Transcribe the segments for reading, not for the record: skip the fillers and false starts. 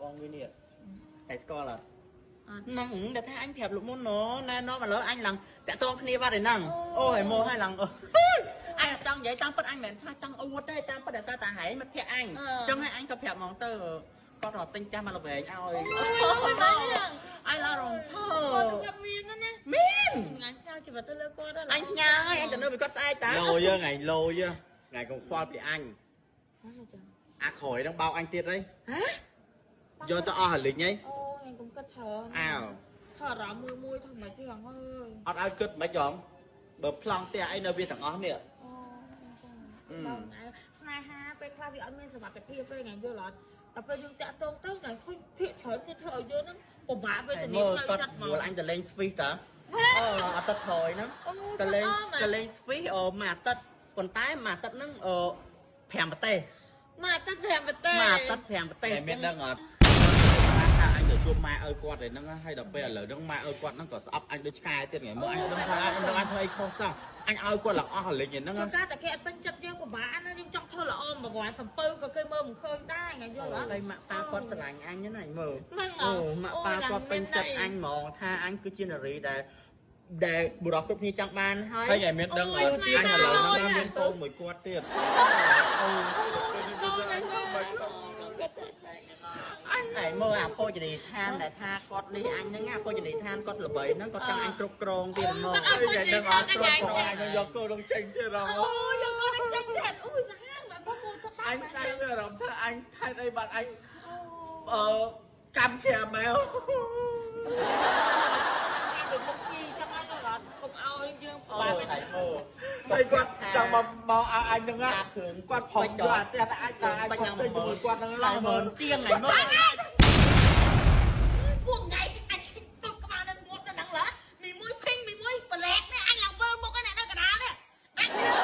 បងមួយនេះតែស្គាល់អត់ អត់ ហ្នឹងដែលថាអញប្រាប់លោកមុនណណែនាំឥឡូវអញឡើងតាក់តងគ្នាបាត់ហើយហ្នឹងអូយមកហើយឡើងអញអត់ចង់និយាយតាមពិតអញមិនមែនថាចង់អួតទេតាមពិតដោយសារតែហែងមិត្តភក្តិអញចឹងហើយអញក៏ប្រាប់ហ្មងទៅគាត់រត់ទិញផ្ទះមកល្វែងឲ្យ អូយបានចឹង អញឡើងរំភើ គាត់គាត់មានណាណា មាន ថ្ងៃផ្ញើជីវិតទៅលើគាត់ អញផ្ញើហើយអញទៅនៅពីគាត់ស្អែកតា ឡូយើថ្ងៃឡូយើថ្ងៃកុំខ្វល់ពីអញអាក្រោយហ្នឹងបោកអញទៀតអី ហ៎ យកទៅអស់អាលិញអី អូថ្ងៃកុំគិតច្រើន អើ ថតអារម្មណ៍មួយមួយធ្វើម៉េចទេអើយ អត់ឲ្យគិតមិនហ្មងបើប្លង់ផ្ទះអីនៅវាទាំងអស់នេះ អូចឹងបងឯងស្នេហាពេលខ្លះវាអត់មានសមត្ថភាពទេថ្ងៃយល់អត់តែពេលយើងតាក់ទងទៅថ្ងៃឃើញភាកច្រើនគេធ្វើឲ្យយើងហ្នឹងពិបាកវេទនា មើល ផ្លូវ គាត់ ចិត្តមក យល់អញទៅលេងស្វីសតាអូអាទិត្យក្រោយហ្នឹង អូ ទៅលេងទៅលេងស្វីសអូមួយអាទិត្យប៉ុន្តែមួយអាទិត្យហ្នឹងអឺ5ប្រទេស មកអាទិត្យ5ប្រទេស មួយអាទិត្យ5ប្រទេស តែមានដឹងអត់ថាអញទៅជួបម៉ែឪគាត់ឯហ្នឹងហើយដល់ពេលឥឡូវហ្នឹងម៉ែឪគាត់ហ្នឹងក៏ស្អប់អញដូចឆ្កែទៀតថ្ងៃមកអញដឹងថាអញដឹងអញធ្វើអីខុសសោះអញឲ្យគាត់ឡើងអស់អាលិញឯហ្នឹង ជួនកាលតែគេអត់ពេញចិត្តយើងពិបាកណាយើងចង់ធ្វើល្អមកប្រហែលសំពៅក៏គេមើលមិនឃើញដែរថ្ងៃយល់អត់ ហើយម៉ាក់ប៉ាគាត់ស្រឡាញ់អញណាអញមើល ហ្នឹង អូម៉ាក់ប៉ាគាត់ពេញចិត្តអញហ្មងថាអញគឺជានារីដែលដែលបុរសគ្រប់គ្នាចង់បានហើយ ហើយថ្ងៃមានដឹងអត់អញឥឡូវហ្នឹងមានកូនមួយគាត់ទៀត អញតែមើលអាភោជនីយដ្ឋានដែលថាគាត់នេះអញហ្នឹងអាភោជនីយដ្ឋានគាត់ល្បីហ្នឹងគាត់ចង់អញគ្រប់គ្រងទៀតហ្មង ហើយថ្ងៃដឹងអត់គ្រប់គ្រងអញយកកូននឹងចេញទៀតហ៎ អូយកកូននឹងចេញទៀតអូយសាហាវមកគាត់គូទៅ អញតែមានអារម្មណ៍ថាអញហេតុអីបាត់អញអឺកម្មខែម៉ែវ ទៅមុខជីចឹងហ្នឹងអត់កុំឲ្យយើងពិ អូ បាកវេទ តែ នា មើល ហើយគាត់ចង់មកមកឲ្យអញហ្នឹង ការគ្រឿង គាត់ផុសយកអាផ្ទះតែអាចតែអញ បាញ់ គាត់ទៅជាមួយគាត់ហ្នឹង ឡើងមើលជាងហ្នឹងមើល ពួកថ្ងៃអញទុកក្បាលនៅមាត់នៅហ្នឹងឡើមីមួយភីងមីមួយប្លែកនេះអញឡើងវិលមុខហ្នឹងនៅកណ្ដាលនេះអញលើក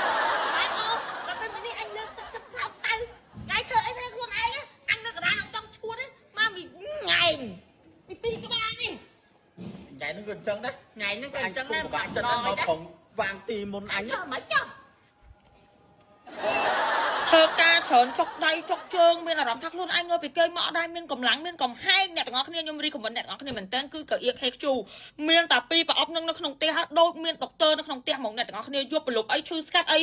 អញអូដល់ពេលនេះអញលើកទឹកទឹកសោកទៅថ្ងៃធ្វើអីធ្វើខ្លួនឯងអញនៅកណ្ដាលអត់ចង់ឈួតទេមកមីថ្ងៃពីពីរក្បាលនេះ ថ្ងៃហ្នឹងក៏អញ្ចឹងដែរ ថ្ងៃហ្នឹងក៏អញ្ចឹងដែរ បាក់ចិត្តអញមកផងវាងទីមុនអញ អញចុះមិនចុះ ធ្វើការច្រើនចុកដៃចុកជើងមានអារម្មណ៍ថាខ្លួនឯងងើបពីគេងមកអត់ដែរមានកម្លាំងមានកំហែងអ្នកទាំងអស់គ្នាខ្ញុំ recommend អ្នកទាំងអស់គ្នាមែនតើគឺកៅអៀ KQ មានតែពីរប្រអប់នឹងនៅក្នុងផ្ទះហើយដូចមានដុកទ័រនៅក្នុងផ្ទះហ្មងអ្នកទាំងអស់គ្នាយប់ប្រលប់អីឈឺស្កាត់អី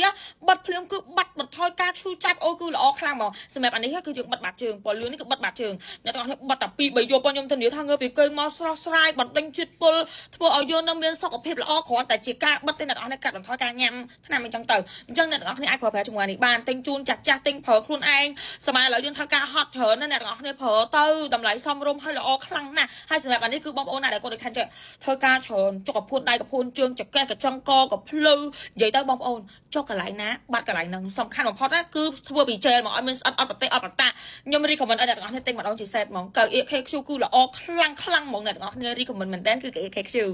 បិទភ្លាមគឺបាត់បន្ថយការឈឺចាប់អូគឺល្អខ្លាំងហ្មងសម្រាប់អានេះគឺយើងបិទបាតជើងពណ៌លឿងនេះគឺបិទបាតជើងអ្នកទាំងអស់គ្នាបិទតែពីរបីយប់ខ្ញុំធានាថាងើបពីគេងមកស្រស់ស្រាយបណ្ដេញជាតិពុលធ្វើឲ្យយើងនឹងមានសុខភាពល្អគ្រាន់តែជាការបិទទេអ្នកទាំងអស់គ្នាកាត់បន្ថយការញ៉ាំថ្នាំអីចឹងទៅអញ្ចឹងអ្នកទាំងអស់គ្នាអាចប្រើប្រាស់ជាមួយនេះបានទិញជូនចាស់ចាស់ទិញប្រើខ្លួនឯងសម័យឥឡូវយើងធ្វើការហត់ច្រើនណាស់អ្នកទាំងអស់គ្នាប្រើទៅតម្លៃសមរម្យហើយល្អខ្លាំងណាស់ហើយសម្រាប់អានេះគឺបងប្អូនណាដែលគាត់ដូចខានចេះធ្វើការច្រើនចុកកពួនដៃកពួនជើងចកេះកញ្ចឹងកកភ្លឺនិយាយទៅបងប្អូនចុកកន្លែងណាបាត់កន្លែងហ្នឹងសំខាន់បំផុតណាគឺធ្វើពីជែលមកឲ្យមានស្អិតអត់ប្រទេសអត់ប្រតាខ្ញុំ recommend ឲ្យអ្នកទាំងអស់គ្នាទិញម្ដងជា set ហ្មងកៅអៀ KQ គឺល្អខ្លាំងខ្លាំងហ្មងអ្នកទាំងអស់គ្នា recommend មែនតើគឺកៅអៀ KQ។